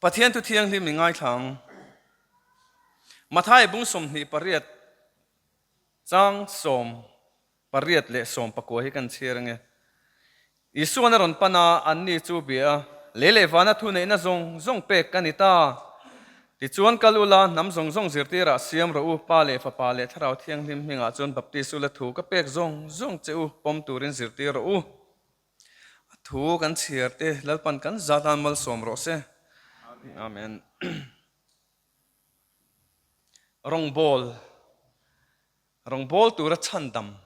Pathian thu thianghlim i ngaithla ang. Matthai bung 28 chang 18 leh 19 hi kan chhiar ange. Isuan a rawn pan a, anni chu bia a, Lei leh vana thu neihna zawng zawng pek ka ni ta. Tichuan kal ula, hnam zawng zawng zirtirah siam rawh u, Pa leh Fapa leh Thlarau Thianghlim hmingah chuan baptis ula thu ka pek zawng zawng che u pawm turin zirtir rawh u. A thu kan chhiar te Lalpan kan zat a malsawm rawh se. Amen. Rawngbawl Rawngbawl tura chhandam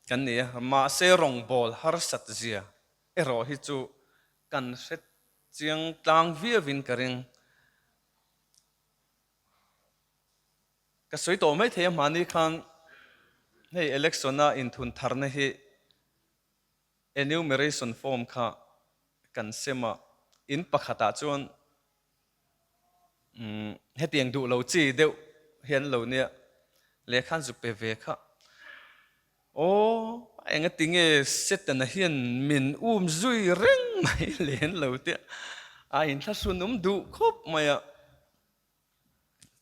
kan ni a, mahse rawngbawl harsat zia erawh hi chu kan hre chiang tlang viauin ka ring. Ka sawi tawh maithei a hmani khan hei election a inthun tharna hi Enumeration form kha kan sem a, in pakhatah chuan hetiang duh lo chi deuh hi an lo nia, lehkha an zuk pe ve kha. Aw, engati nge Setana hian min um zui reng mai le an lo tia, a inthlahrun um duh khawp mai a.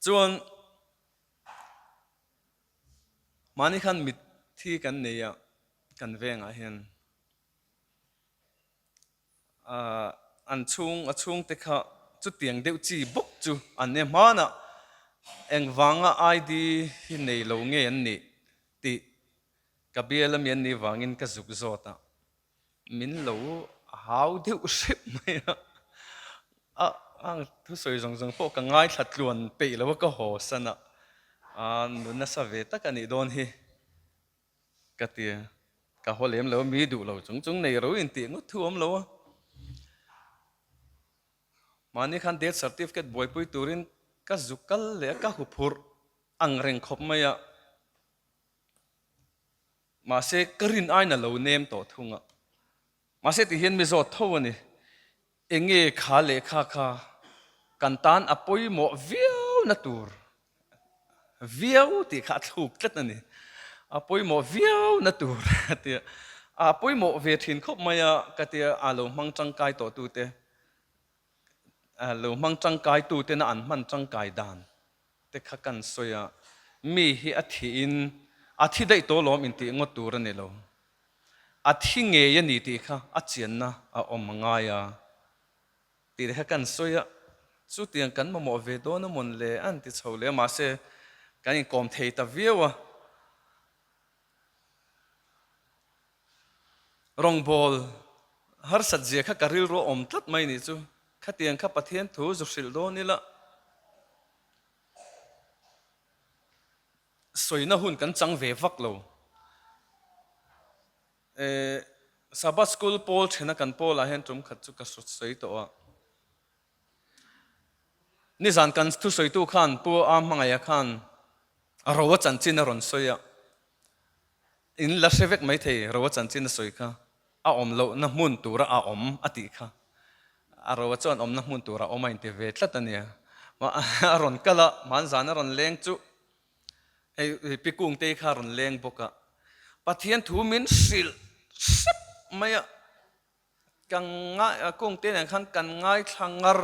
Chuan mahni khan mitthi kan nei a, kan vengah hian an chhung a chhungte kha chutiang deuh chi bawk chu an nia hmanah engvanga ID hi nei lo nge an nih tih ka bial ami an nih vangin ka zuk zawt a min lo hau deuh hrep mai a a ang thusawi zawng zawng pawh ka ngaithla tluan peih lo a ka haw san a a nun nasa ve tak a nih dawn hi. Ka ti a, ka haw lem lo a, mi duh lo chung chung nei ro intih ngawt thu awm lo a. Mahni khan death certificate buaipui turin ka zu kal leh a, ka hu phurh ang reng khawp mai a. Mahse ka rin aina lo nem tawh thung a. Mahse ti hian mi zawt tho a ni. Enge kha lehkha kha kan tan a pawimawh viau na tur viau tih kha a thluk tlat a ni. A pawimawh viau na tur a ti a, a pawimawh ve thin khawp mai a ka tia a lo hmang tangkai tawh tute, a lo hmang tangkai tutena an hman tangkai dan te kha kan sawi a, mi hi a thihin a thi daih tawh lawm intih ngawt tur a ni lo. A thi ngei a ni tih kha a chianna a awm a ngai a tih te kha kan sawi a, chutiang kan mamawh ve dawn a mawn le a an ti chho leh a, mahse kan inkawm thei ta viau a. Rawngbawl harsat zia kha ka rilru a awm tlat mai nih chu, khatiang kha Pathian thu zu hrilh dawn ila. Sawina hun kan chang ve vak lo. Sabbath School pawl thena kan pawlah hian tum khat chu ka sawi tawh a. Nizan kan thusawitu khan Pu A Hmangaia khan Roa chanchin a rawn sawi a. In la hre vek maithei Roa chanchin a sawi kha. A awm lohna hmun tura a awm a tih kha. A Roa chuan awmna hmun tura awm a inti ve tlat a nia. A rawn kal a, hmanzan a rawn leng chu hei Pi Kungtei kha a rawn leng bawk a. Pathian thu min hrilh hrep mai a, ka ngai Kungtei nen khan kan ngaithla ngar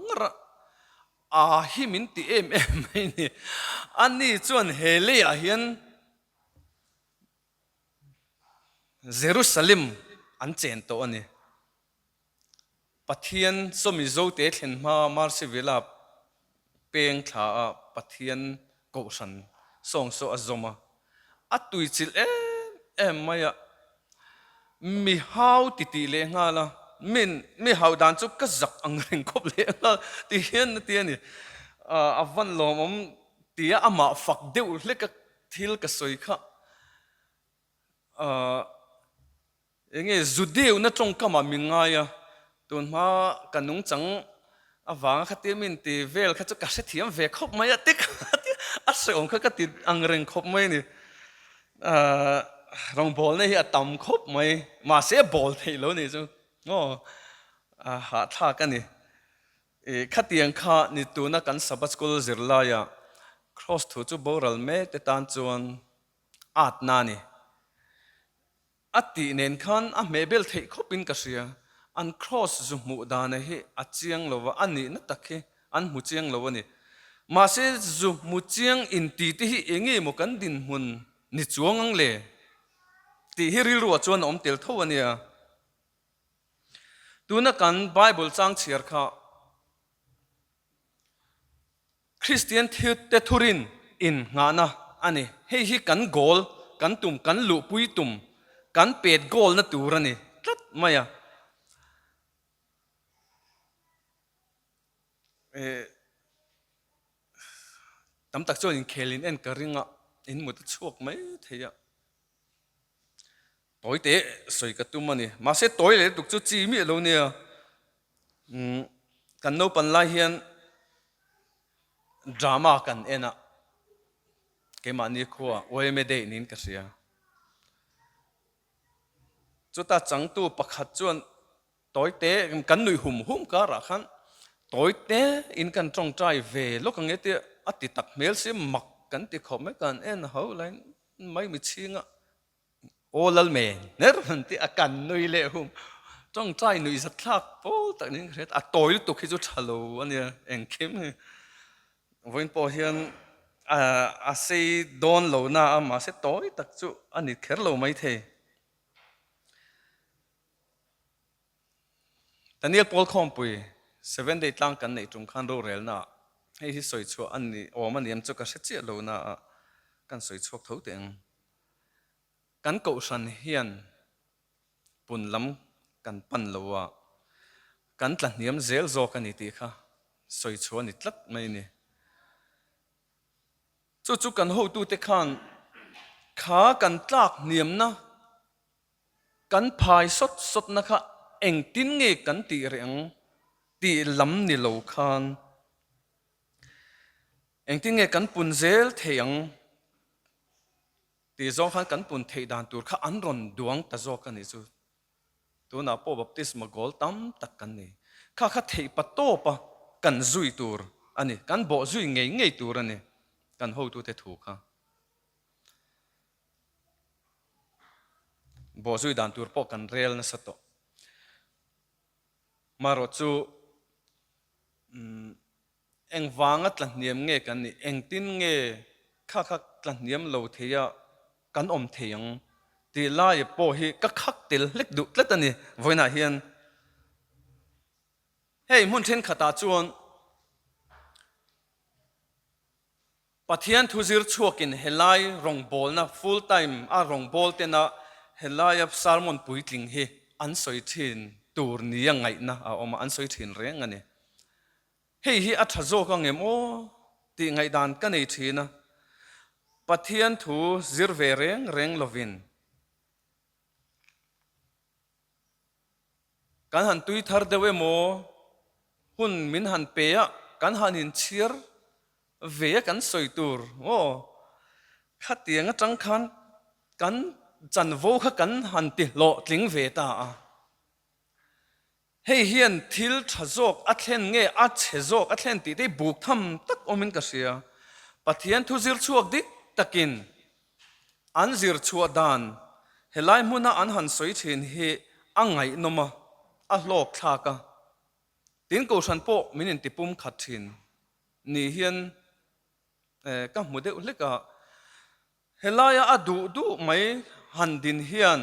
ngar a, a hi min ti em em mai a ni. Ani chuan he leiah hian Jerusalem an chen tawh a ni. Pathian sawmi zote thlen hma Marceville-a peng thla a Pathian kohhran sawng saw a zawm a, a tuichilh em em mai a, mi hau ti tih leh nghal a, min mi hau dan chu ka zak ang reng khawp leh nghal ti hian a ti a ni. A van lawmawm tia amah fak deuh hlek a Thil ka sawi kha ahh enge zu deuhna tawngkamah min ngai a, tun hma ka nungchang avanga khatia min ti vel kha chu ka hrethiam ve khawp mai a ti kha a hrehawm kha ka ti ang reng khawp mai a ni. Ahh rawngbawlna hi a tam khawp mai mahse a bawl theih lo nih chu aw a hahthlak a ni. I khatiang kha ni tuna kan Sabbath School zirlaia Kraws thu chu boral mek te tan chuan atna a ni. A tih nen khan a hmehbel theih khawpin ka hria. An kraws zu hmuh dana hi a chiang lo va, a nihna tak hi an hmu chiang lo a ni. Mahse zu hmu chiang inti te hi eng nge maw kan dinhmun ni chuang ang le tih hi rilruah chuan a awm tel tho a nia. Tuna kan Bible chang chhiar kha Kristian te thurin innghahna a ni. Hei hi kan goal, kan tum, kan luhpui tum, kan pet goal na tur a ni tlat mai a. Tam tak chuan inkhel in en ka ring a, in mut a chhuak mai thei a. Tawi te sawi ka tum a ni. Mahse tawi leh lutuk chu chi miah lo nia. Kan naupan lai hian drama kan en a, keimahni khua YMA Day niin ka hria. Chuta changtu pakhat chuan tawi te kan nuih hum hum karah khan tawi te in kan tawngtai ve lawk ang e tia a ti tak hmel si mak kan ti khawp mai kan en ho laiin mai mi chhinga Aw lal me ner han tih a kan nui leh hum tawngtai nuih zat thlak pawl tak niin ka hria a tawi lutuk hi chu tha lo a nia engkim hi vawiin pawh hian a sei dawn lo na a mahse tawi tak chu a ni kher lo maithei. Daniel Paul Khawmpui Seven Day tlang kan neih tum khan rorelna ah hei hi sawi chhuah a ni awm a ni em chu ka hre chiah lo na ah kan sawi chhuak tho teh ang. Kan kohhran hian pun lam kan pan lo a, kan tla hniam zel zawk a ni tih kha sawi chhuah a ni tlat mai a ni. Chu chu kan hotute khan kha kan tlak hniamna Kan phai sawt sawtna kha engtin nge kan tih reh ang tih lam ni lo khan engtin nge kan pun zel thei ang tih zawng khan kan pun theih dan tur kha an rawn duang ta zawk a nih chu. Tunah pawh baptisma goal tam tak kan nei. Kha kha theih pa tawpa kan zui tur a ni, kan bawh zui ngei ngei tur a ni kan hotute thu kha. Bawhzui dan tur pawh kan rel nasa tawh. Marawh chu engvanga tla hniam nge kan nih, engtin nge kha kha tla hniam lo theia kan awm thei ang tih laia pawh hi ka khak tel hlek duh tlat a ni vawiinah hian. Hei hmun thenkhatah chuan Pathian thu zir chhuakin helai rawngbawlna full time a rawngbâwl tena helaia sermon puitling hi an sawi thin tur nia ngaihna a awm a, an sawi thin reng a ni. Hei hi a tha zawk ang em aw tih ngaihdan ka nei thin a, Pathian thu zir ve reng reng lovin, Kan han tui thar deuh emaw hun min han pe a, kan han inchhiar ve a kan sawi tur aw, khatiang atang khan kan chanvo kha kan han ti hlawhtling ve ta a. Hei hian thil tha zawk a thlen nge a chhe zawk a thlen tih te hi buk tham tak awmin ka hria. Pathian thu zir chhuak dik takin An zir chhuah dan helai hmuna an han sawi thin hi a ngaihnawm a, a hlawk thlak a. Tin kohhran pawh min inti pum khat thin ni hian ka hmu deuh hlek a, helaia a duh duh mai han din hian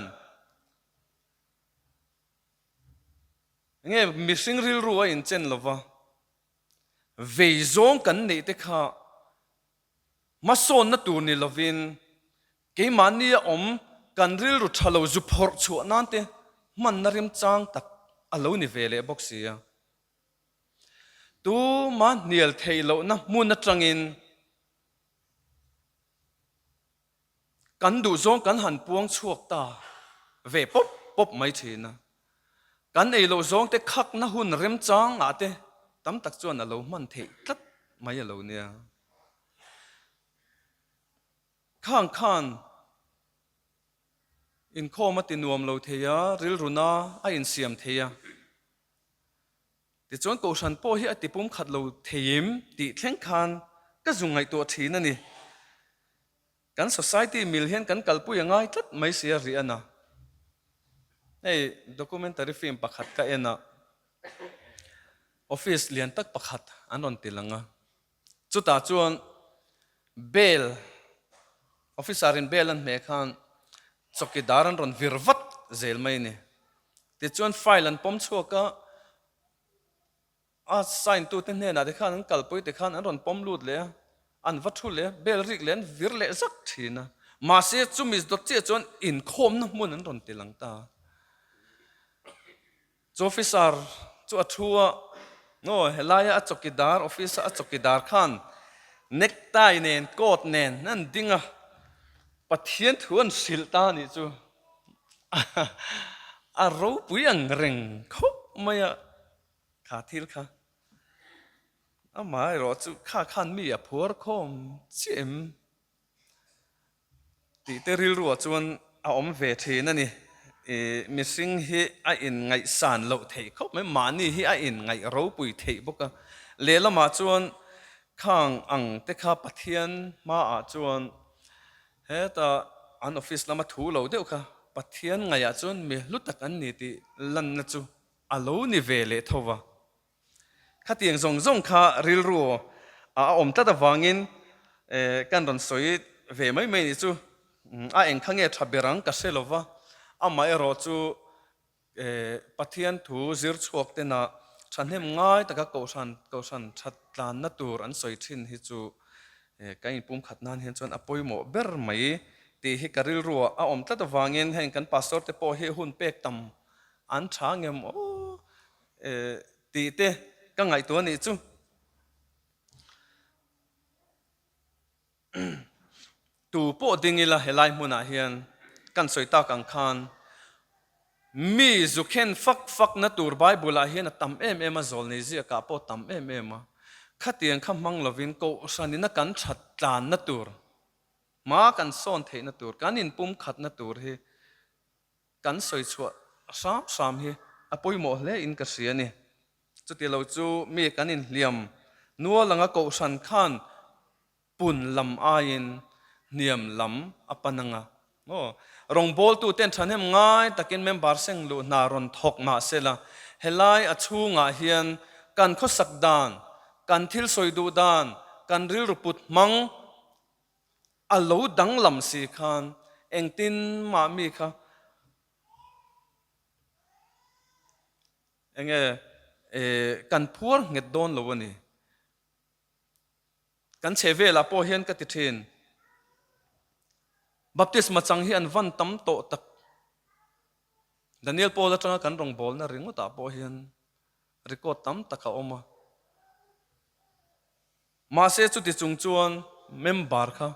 enge mihring rilru a inchen lova, vei zawng kan neih te kha Hmasawnna tur ni lovin keimahnia awm kan rilru tha lo zu phawrh chhuah nan te hmanna remchang tak a lo ni ve leh bawk si a. Tuma hnial theih lohna hmun atangin kan duhzawng kan han puang chhuak ta ve pawp pawp mai thin a. Kan ei loh zawng te khakna hun remchangah te tam tak chuan a lo hman theih tlat mai a lo nia. Khang khan inkhawm a ti nuam lo thei a, rilruna a insiam thei a. Tichuan Kohhran pawh hi a ti pum khat lo theim tih thleng khan ka zu ngaihtuah thin a ni. Kan society mil hian kan kalpui a ngai tlat mai si a ri a na. Hei documentary film pakhat ka en a, office lian tak pakhat an rawn ti lang a, chutah chuan bell, officer in bell an hmeh khan chawkidar an rawn vir vat zel mai a ni. Tichuan file an pawm chhuak a, A sign tute hnenah te khan an kalpui te khan an rawn pawm lut leh a, an va thu leh a, bel rik leh an vir leh zak thin a. Mahse chumi dawt chiah chuan inkhawmna hmun an rawn ti lang ta. Chu officer chu a thu a, Aw helaia a chawkidar, office a a chawkidar khan necktie nen coat nen an ding a, Pathian thu an hrilh ta a nih chu. A ropui ang reng khawp mai a. Kha thil kha amaherawh chu kha khan mi a phuar khawm chiah em tih te rilruah chuan a awm ve thin a ni. Ih mihring hi a inngaihsan loh theih khawp mai, mahni hi a inngaih ropui theih bawk a. Lehlamah chuan khang ang te kha Pathian hmaah chuan heta an office lama thu lo deuh kha Pathian ngaihah chuan mi hlu tak an ni tih lanna chu A lo ni ve leh tho va. Khatiang zawng zawng kha rilru a awm tlat avangin kan rawn sawi ve mai mai nih chu. A eng kha nge tha ber ang ka hre lo va, amaherawh chu Pathian thu zir chhuak tena thahnem ngai taka kohhran kohhran that tlanna tur an sawi thin hi chu kan inpumkhat nan hian chuan a pawimawh ber mai tih hi ka rilruah a awm tlat avangin heng kan pastor te pawh hi hun pek tam An tha ngem aw tih te ka ngaihtuah anih chu. Tu pawh ding ila helai hmunah hian kan sawi tak ang khan mi zu khen fak fak na tur Bible ah hian a tam em em a, zawlnei ziakah pawh a tam em em a. Khatiang kha hmang lovin kohhran ina kan that tlanna tur, hma kan sawn theihna tur, kan inpumkhatna tur hi Kan sawi chhuah hram hram hi a pawimawh hle in ka hria a ni. Chuti lo chu mi kan inhliam nual anga kohhran khan pun lam aiin hniam lam a pan anga maw? Rawngbawltu ten thahnem ngai takin member seng luh hna rawn thawk mah sela helai a chhungah hian kan khawsak dan, kan thil sawi duh dan, kan rilru put hmang, A lo danglam si khan engtin mah mi kha enge kan phuar nghet dawn lo a ni. Kan chhe velah pawh hian ka ti thin. Baptisma chang hi an van tam tawh tak. Daniel Paul atanga kan rawngbawlna ringawtah pawh hian record tam tak a awm a. Mahse chuti chung chuan member kha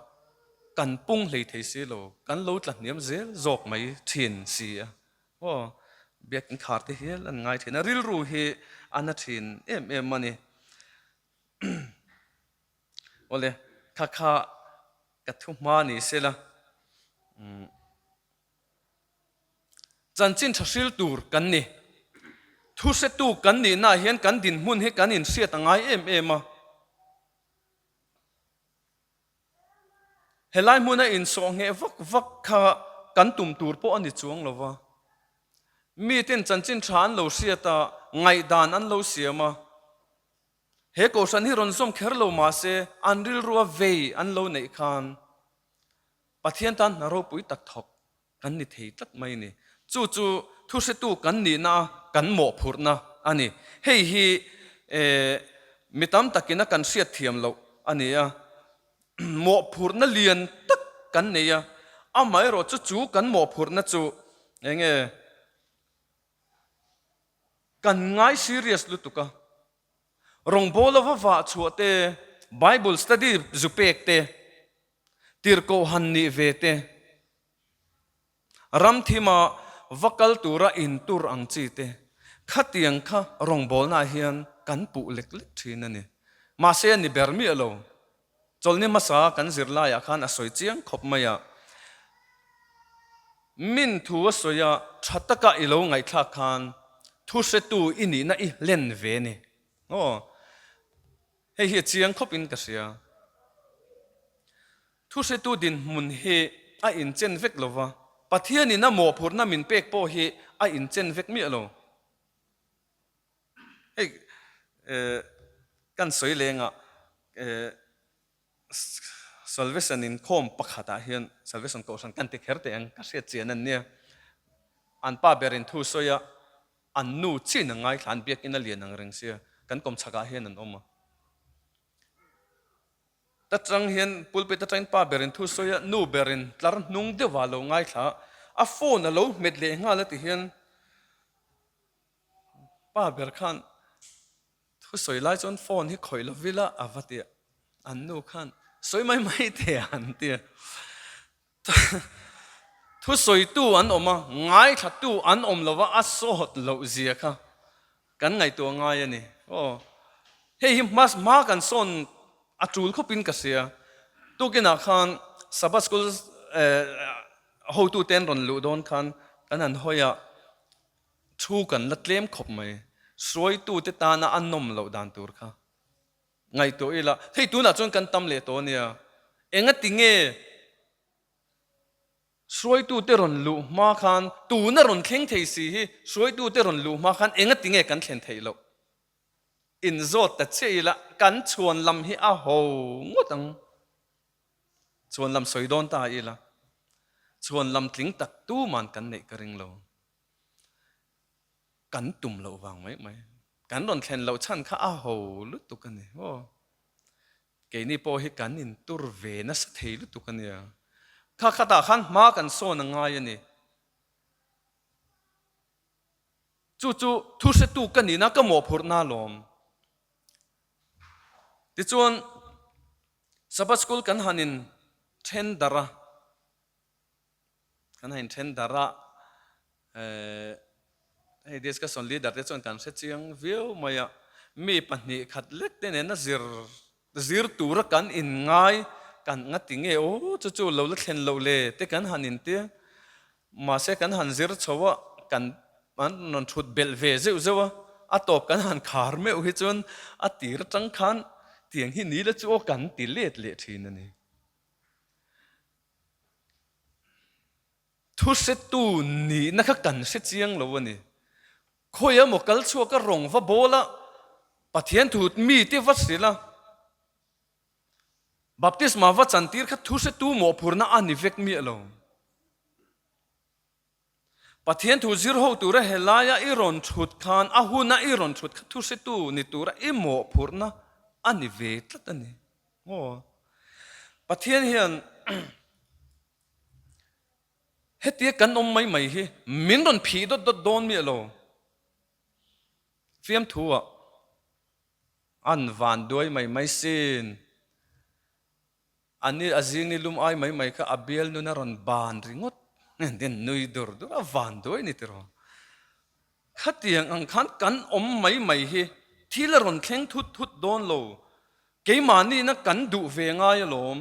kan pung hlei thei si lo, kan lo tla hniam zel zawk mai thin si a. Aw, biakin khar te hial an ngai thin a, rilru hi a na thin em em a ni. Awle, kha kha ka thu hma ni sela. Chanchin tha hril tur kan ni. Thuhretu kan nihnaah hian kan dinhmun hi kan inhriat a ngai em em a. Helai hmuna insawh ngheh vak vak kha kan tum tur pawh a ni chuang lo va. Miten chanchin tha an lo hriat a, ngaihdan an lo siam a. He kohhran hi rawn zawm kher lo mah se an rilrua vei an lo neih khan Pathian tan hna ropui tak thawk kan ni thei tlat mai a ni. Chu chu thuhretu kan nihna a kan mawhphurhna a ni. Hei hi mi tam takin a kan hriat thiam loh a ni a, mawhphurhna lian tak kan nei a, amaherawh chu chu kan mawhphurhna chu eng nge kan ngai serious lutuk a, Rawngbawla va vah chhuah te, Bible study zu pek te, tirhkoh han nih ve te, ram thima va kal tura intur ang chi te, khatiang kha rawngbawlnaah hian kan puh lek lek thin a ni. Mahse a ni ber miah lo. Chawlhni hmasa kan zirlaiah khan a sawi chiang khawp mai a. Min thu a sawi a, tha taka i lo ngaihthlak khan thu hretu i nihna i hlen ve ni. Aw, hei hi a chiang khawpin ka hria. Thu hretu dinhmun hi a inchen vek lo va. Pathianin a mawhphurhna min pek pawh hi a inchen vek miah lo. Hei kan sawi lengah Salvation inkhawm pakhatah hian Salvation Kohhran kan ti kher teh ang, ka hriat chian an nia. An pa berin thu sawi a, an nu chin a ngaithla, an biakinn a lian ang reng sia, kan kawmchhakah hian an awm a. Ta tang hian pulpit atangin pa berin thu sawi a, nu berin tlar hnung deuhah a lo ngaithla a, a phone a lo hmet leh nghal a ti hian pa ber khan thu sawi lai chuan phone hi khawih lo vil a, a va ti a, an nu khan sawi mai mai teh a an ti a. Thusawitu an awm a, ngaithlatu an awm lova a sawt loh zia kha kan ngaihtuah ngai a ni. Aw, hei hi hma hma kan sawn a tul khawpin ka hria. Tukinah khan Sabbath School hotute an rawn luh dawn khan kan han hawi a, thu kan la tlem khawp mai. Hruaitute tana a nawm loh dan tur kha. Ngaihtuah ila, hei tunah chuan kan tam leh tawh ania, engati nge hruaitute rawn luh hma khan, tuna rawn thleng thei si hi hruaitute rawn luh hma khan engati nge kan thlen theih loh? Inzawt ta chiah ila, kan chhuan lam hi a ho ngawt ang. Chhuan lam sawi dawn ta ila, chhuan lam tling tak tuman kan neih ka ring lo. Kan tum loh vang mai mai. Kan rawn thlen loh chhan kha a ho lutuk a ni. Aw, keini pawh hi kan intur ve nasa thei lutuk a nia. Kha khatah khan hma kan sawn a ngai a ni. Chu chu thu hretu ka nihna ka mawhphurhna alawm. Tichuan, Sabbath School kan han in then darh a. Kan han inthen darh a, hei discussion leader te chuan kan hre chiang viau mai a, mi pahnih khat lek te nena zir zir tura kan inngai kan nga ti nge aw chu chu lo la thlen loh le te kan han intia, mahse kan han zir chho a, kan an rawn thut belh ve zeuh zeuh a, a tawp kan han khar meuh hi chuan a tir atang khan tiang hi ni la chu aw kan ti let leh thin a ni. Thuhretu nihna kha kan hre chiang lo a ni. Khawi emaw kal chhuak a rawng va bawl a, Pathian thu mite va hrilh a, baptisma va chantir kha thuhretu mawhphurhna a ni vek miah lo. Pathian thu zir ho tura helaia i rawn thut khan a huna i rawn thut kha thuhretu ni tura i mawhphurhna a ni ve tlat a ni. Maw? Pathian hian hetia kan awm mai mai hi min rawn phih dawt dawt dawn miah lo. Fiamthu ah an van duai mai mai sin. A ni a zing ni lum ai mai mai kha a bial nun a rawn ban ringawt nen nui dur dur a van duai ni tiraw. Khatiang ang khan kan awm mai mai hi thil a rawn thleng thut thut dawn lo. Keimahniina kan duh ve ngai alawm.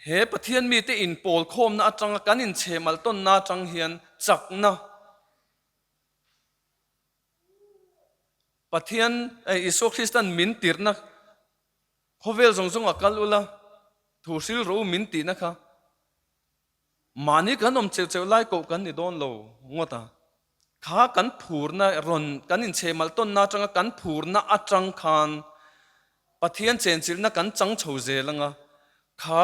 He Pathian mite inpawl khawmna atanga kan inchhemalh tawnna atang hian chakna Pathian Isua Kristan min tirhna khawvel zawng zawngah kal ula thu hril rawh u min tihna kha Mahni kan awm cheuh cheuh lai koh kan ni dawn lo ngawt a, kha kan phurna rawn kan inchhehmalh tawnna atanga kan phurna atang khan Pathian chenchilhna kan chang chho zel anga, kha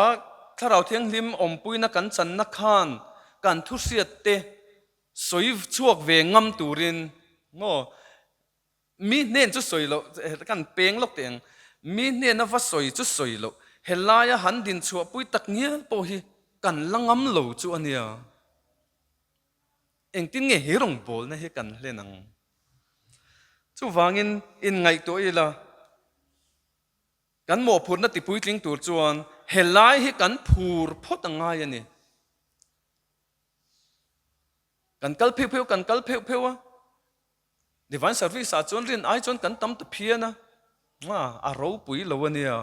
Thlarau Thianghlim awmpuina kan channa khan kan thuhriat te sawi chhuak ve ngam turin maw Mi hnen chu sawi loh, kan peng lawk teh ang, mi hnena va sawi chu sawi loh, helaia han din chhuahpui tak ngial pawh hi kan la ngam lo chu a nia. Engtin nge he rawngbawlna hi kan hlen ang? Chuvangin inngaihtuah ila, kan mawhphurhna tipuitling tur chuan helai hi kan phur phawt a ngai a ni. Kan kal pheuh pheuh, kan kal pheuh pheuh a. Divine Service ah chuan rin ai chuan kan tam ta phian a, a ropui lo a nia.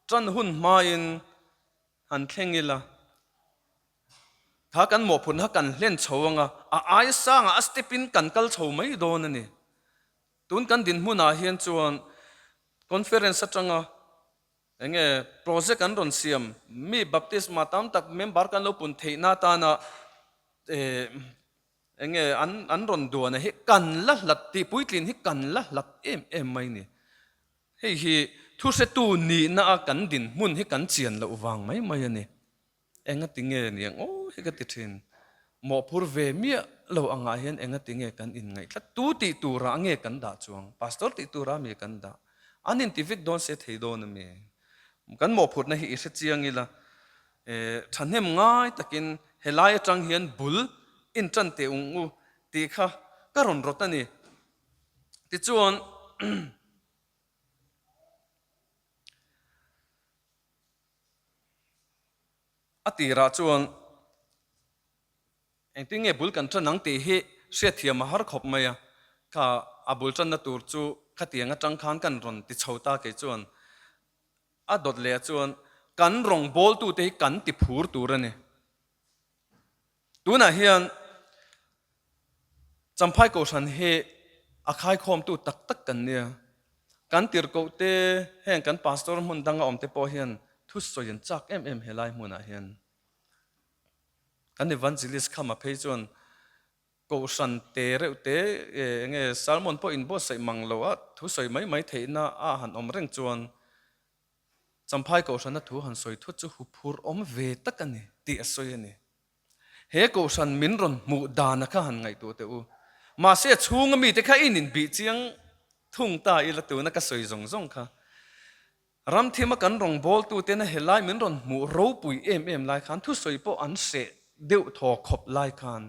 Tan hun hmain han thleng ila, kha kan mawhphurhna kha kan hlen chho ang a, a aia sangah a step in kan kal chho mai dawn a ni. Tun kan dinhmunah hian chuan conference atanga. Enge project an rawn siam mi baptisma tam tak member kan lo pun theihna atana enge an an rawn duana hi kan la hlat tih puitlin hi kan la hlat em em mai ni. Hei hi thuhretu nihna a kan dinhmun hi kan chian loh vang mai mai a ni. Engati nge niang aw hi ka ti thin. Mawhphur ve miah lo angah hian engati nge kan inngaih tlat? Tu tih turah nge kan dah chuang? Pastor tih turah mi kan dah? An inti vek dawn se thei dawn a mi? Kan mawhphurhna hi i hre chiang ila, thahnem ngai takin helai atang hian bul intan teh ung u tih kha ka rawn rawt a ni. Tichuan. A tirah chuan engtin nge bul kan tan ang tih hi hriatthiam a har khawp mai a, kha a bul tanna tur chu khatiang atang khan kan rawn ti chho ta kei chuan a dawt leh chuan kan rawngbawltute hi kan ti phur tur a ni. Tunah hian Champhai Kohhran hi a khaikhawmtu tak tak kan nia. Kan tirhkoh te, heng kan pastor hmun danga awm te pawh hian thusawi an chak em em helai hmunah hian. Kan evangelist khama phei chuan Kohhran te reuh te enge sermon pawh inbuatsaih mang lo a thusawi mai mai theihna a han awm reng chuan Champhai Kohhrana thu han sawi thut chu huphur awm ve tak a ni tih a sawi a ni. He Kohhran min rawn hmuh dana kha han ngaihtuah teh u. Mahse a chhunga mite kha in inbih chiang thung ta ila tuna ka sawi zawng zawng kha. Ramthima kan rawngbawltutena helai min rawn hmuh ropui em em lai khan thusawi pawh an hreh deuh thaw khawp lai khan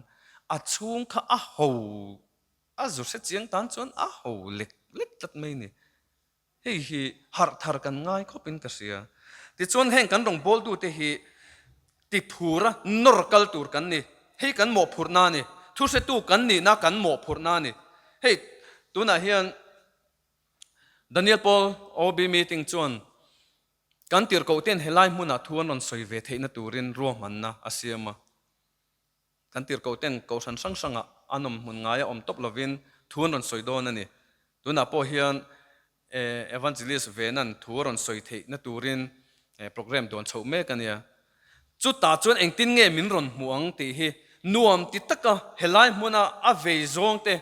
a chhung kha a ho a zu hre chiang tan chuan a ho lek lek tlat mai a ni. Hei hi harh thar kan ngai khawpin ka hria. Tichuan heng kan rawngbawltute hi tiphura nawr kal tur kan ni. Hei kan mawhphurhna a ni. Thuhretu kan nihna kan mawhphurhna a ni. Hei tunah hian Daniel Paul OB meeting chuan kan tirhkohte'n helai hmunah thu an rawn sawi ve theihna turin ruahmanna a siam a. Kan tirhkohte'n kohhran hrang hrangah an awm hmun ngaia awm tawp lovin thu an rawn sawi dawn a ni. Tunah pawh hian Evangelist Venan thu a rawn sawi theihna turin programme dawn chhoh mek a nia. Chutah chuan engtin nge min rawn hmuh ang tih hi nuam ti taka helai hmuna a vei zawngte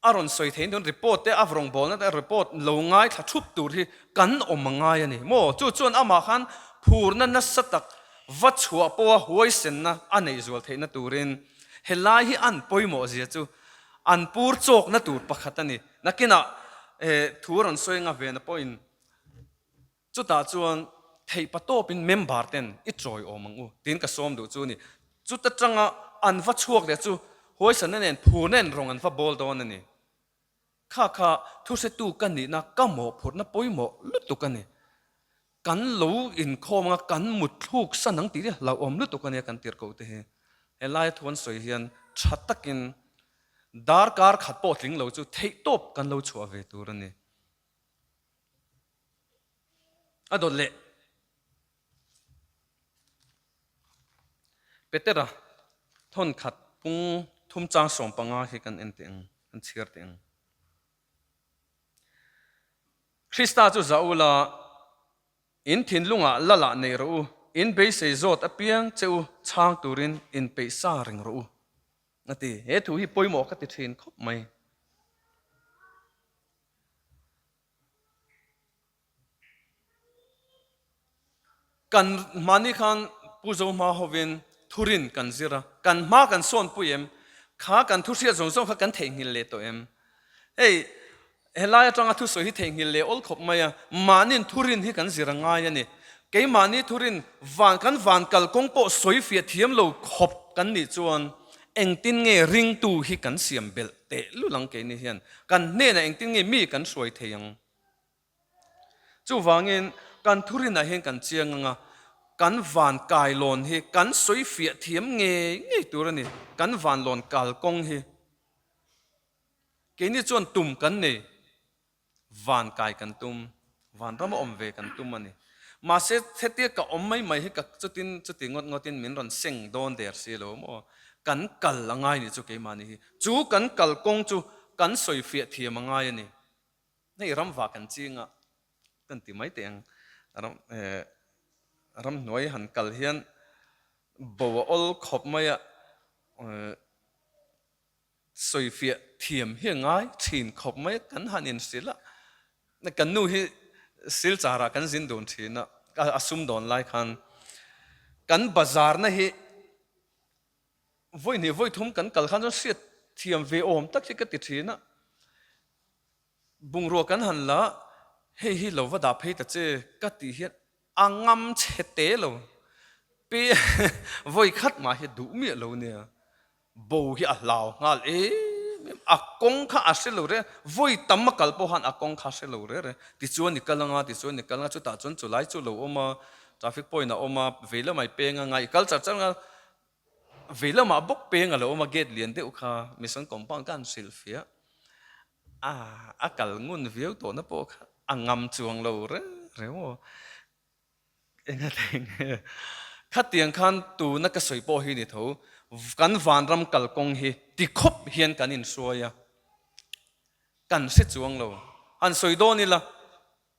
A rawn sawi thei dawn report te a rawngbawlna te report lo ngaithla thup tur hi kan awm a ngai a ni maw? Chu chuan amah khan phurna nasa tak va chhuah pawha huaisenna a neih zual theihna turin helai hi an pawimawh zia chu an pur chawkna tur pakhat a ni. Nakinah thu a rawn sawi anga vena pawhin Chutah chuan theih pa tawpin member ten i chawi awm ang u tiin ka sawm duh chu a ni. Chuta tanga an va chhuak leh chu huaisanna nen phur nen rawng an va bawl dawn a ni. Kha kha thuhretu ka nihna ka mawhphurhna pawimawh lutuk a ni. Kan lo inkhawm anga kan mutthluk san ang tih hi hlauhawm lutuk a nia kan tirhkoh te hi. Helaia thu an sawi hian tha takin darkar khat pawh tling lo chu theihtawp kan lo chhuah ve tur a ni. A dawt leh Petera thawn khat pung thum chang 15 hi kan en teh ang, kan chhiar teh ang. Krista chu zah ula, in thinlungah lalah nei rawh u, in beisei zawt apiang che u chhang turin inpeih sa reng rawh u, a ti. He thu hi pawimawh ka ti thin khawp mai. Kan mahni khan Pu Zohma hovin thurin kan zir a, kan hma kan sawnpui em? Kha kan thu hriat zawng zawng kha kan theihnghilh leh tawh em? Hei, helai atanga thusawi hi theihnghilh leh awl khawp mai a, mahniin thurin hi kan zir a ngai a ni. Keimahni thurin van kan van kalkawng pawh sawi fiah thiam lo khawp kan nih chuan engtin nge ringtu hi kan siam belh teh lul ang keini hian kan hnenah engtin nge mi kan hruai thei ang? Chuvangin kan thurinah hian kan chiang ang a, kan van kailawn hi kan sawi fiah thiam ngei ngei tur a ni, kan vanlawn kalkawng hi. Keini chuan tum kan nei. Van kai kan tum, van rama awm ve kan tum a ni. Mahse, hetia ka awm mai mai hi ka chutin chuti ngawt ngawtin min rawn seng dawn der si lo maw? Kan kal a ngai ni chu keimahni hi. Chu kan kal kawng chu kan sawi fiah thiam a ngai a ni. Hei ramva kan ching a, kan ti mai teh ang. Ram ramhnuai han kal hian bo a awl khawp mai a, sawifiah thiam hi a ngai thin khawp mai a, kan han inhrilh a, kan nu hi Silchar ah kan zin dun thin a, a sumdawn lai khan kan bazar na hi vawi hnih vawi thum kan kal khan chuan hriat thiam ve awm tak hi ka ti thin a. Bungrua kan han la, hei hi lo va dah phei ta che ka tih hian a ngam chhe te lo. Pe vawi khat mah hi duh miah lo nia. Bo hi a hlau nghal em em, a kawng kha a hre lo reng, vawi tam a kal pawh khan a kawng kha a hre lo reng reng. Tichuan i kal anga, tichuan i kal anga, chutah chuan chulai chu lo awm a, traffic point a awm a, vei lamah i peng anga, i kal char char anga, vei lamah bawk peng a lo awm a, gate lian deuh kha mission compound kha an hrilhfiah. A, a kal ngun viau tawhna pawh kha a ngam chuang lo reng reng aw. Enga thei nge? Khatiang khan tuna ka sawi pawh hi ni tho, kan vanram kalkawng hi ti khawp hian kan inhruai a, kan hre chuang lo. Han sawi dawn ila,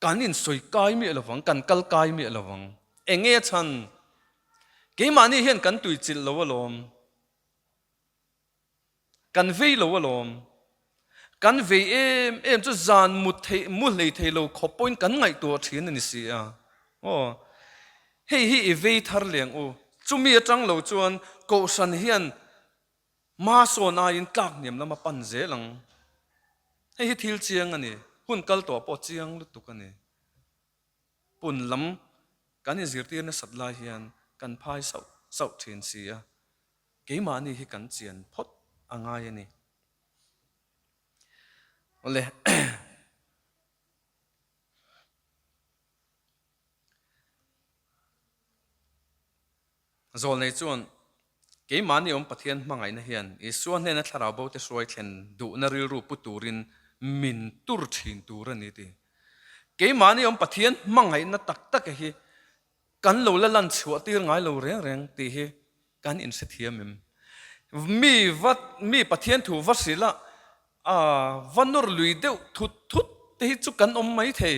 kan insawi kai miah lovang, kan kal kai miah lovang. Enge a chhan? Keimahni hian kan tuichilh lo alawm. Kan vei lo alawm. Kan vei em em chu zan mu thei mu hlei thei lo khawp pawhin kan ngaihtuah thin a ni si a. Aw. Hei hi i vei thar leng u. Chumi atang lo chuan Kohhran hian hma sawn aiin tlak hniam lam a pan zel ang. Hei hi thil chiang a ni. Hun kal tawh pawh chiang lutuk a ni. Pun lam kan inzirtir nasat lai hian kan phai sauh sauh thin si a. Keimahni hi kan chian phawt a ngai a ni. Awle. Zawlnei chuan keimahni awm Pathian hmangaihna hian Isua hnena thlarau bo te hruai thlen duhna rilru pu turin min tur thin tur a ni ti. Keimahni awm Pathian hmangaihna tak tak hi Kan lo la lan chhuah tir ngai lo reng reng tih hi kan inhrethiam em? Mi va mi Pathian thu va hrilh a, a va nawr lui deuh thut thut te hi chu kan awm mai thei.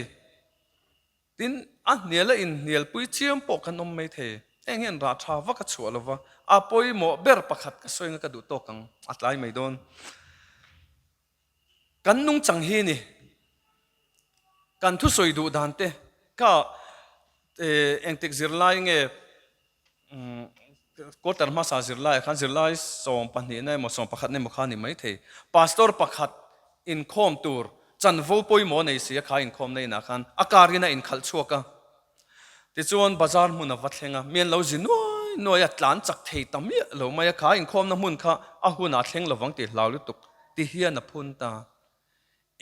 Tin, a hnial a inhnialpui chiam pawh kan awm mai thei. Heng hian rah tha vak a chhuah lo va, a pawimawh ber pakhat ka sawi anga ka duh tawk ang, a tlai mai dawn. Kan nungchang hi ni. Kan thusawi duh dan te kha engtik zirlai nge quarter hmasa zirlai ah khan zirlai sawmpahnihna emaw sawmpakhatna emaw kha a ni maithei. Pastor pakhat inkhawm tur chanvo pawimawh a nei si a kha inkhawmna inah khan a car in a inkhalh chhuak a. Tichuan bazar hmun a va thleng a, mi an lo zi nuai nuai a, tlan chak thei ta miah lo mai a, kha inkhawmna hmun kha a hunah a thleng lovang tih hlau lutuk ti hian a phun ta.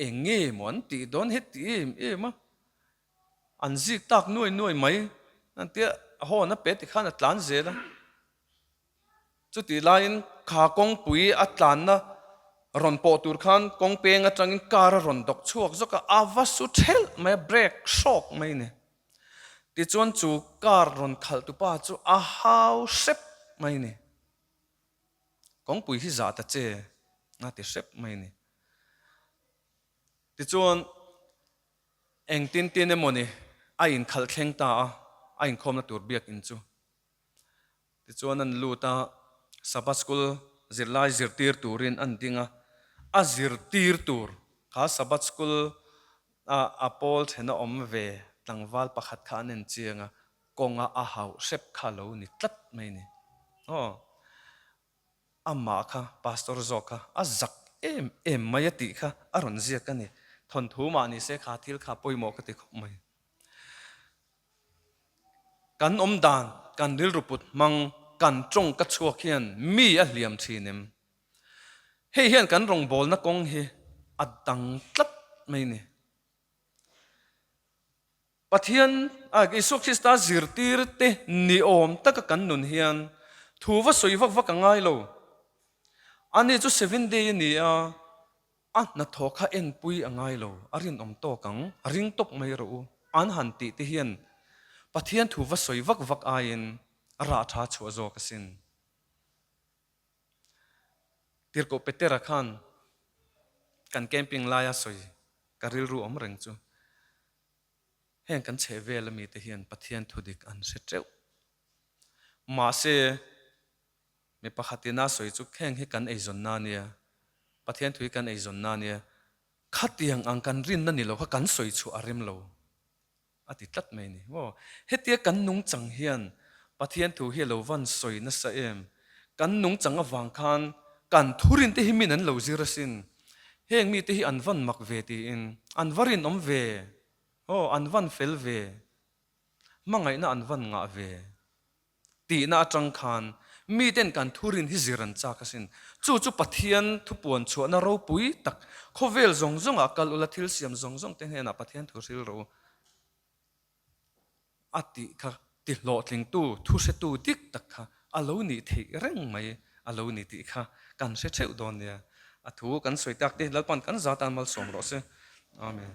Eng nge maw an tih dawn heti em em a, an zik tak nuai nuai mai an tia hawn a pe tikhan a tlan zel a. Chutih laiin kha kawngpui a tlanna rawn pawh tur khan kawng peng atangin car a rawn dawk chhuak zawk a, a va su thelh mai a, brake hrawk mai a ni. Tichuan chu car rawn khalh tupa chu a hau hrep mai a ni. Kawngpui hi zah ta che a ti hrep mai a ni. Tichuan engtin tin emawni a inkhalh thleng ta a, a inkhawmna tur biakin chu. Tichuan an lut a, Sabbath School zirlai zirtir turin an ding a, a zirtir tur kha Sabbath School a a pawl thena awm ve tlangval pakhat kha an en chiang a, kawnga a hauh hrep kha lo ni tlat mai ni. Aw, amah kha Pastor zawk kha a zak em em mai a tih kha a rawn ziak a ni. Thawnthu mah ni se kha thil kha pawimawh ka ti khawp mai. Kan awm dan, kan rilru put hmang, kan tawng ka chhuak hian mi a hliam thin em? Hei hian kan rawngbawlna kawng hi a dang tlat mai ni. Pathian, Isua Krista zirtir te ni awm taka kan nun hian thu va sawi vak vak a ngai lo. Ani chu Seventh Day a ni a, A hnathawh kha enpui a ngai lo, a rinawm tawk ang, a ring tawp mai rawh u, an han tih te hian Pathian thu va sawi vak vak aiin a rah tha chhuah zawk asin. Tirhkoh Petera khan kan camping laia sawi ka rilru awm reng chu. Heng kan chhehvel ami te hian Pathian thudik an hre teuh. Mahse, mi pakhatin a sawi chu heng hi kan eizawnna a nia, Pathian thu hi kan eizawnna a nia, khatiang ang kan rinna ni lo kha kan sawi chhuah a rem lo a ti tlat mai a ni. Maw? Hetia kan nungchang hian Pathian thu hi a lo van sawi nasa em? Kan nungchang avang khan kan thurin te hi min an lo zir asin. Heng mite hi an van mak ve tiin an va rinawm ve. Aw, an van fel ve. Hmangaihna an van ngah ve. Tihna atang khan miten kan thurin hi zir an chak asin. Chu chu Pathian thupuan chhuahna ropui tak, khawvel zawng zawngah kal ula thil siam zawng zawng te hnenah Pathian thu hril rawh u a tih kha ti hlawhtlingtu, thuhretu dik tak kha a lo nih theih reng mai a lo ni tih kha kan hre theuh dawn nia. A thu kan sawi tak te Lalpan kan za tan malsawm rawh se. Amen.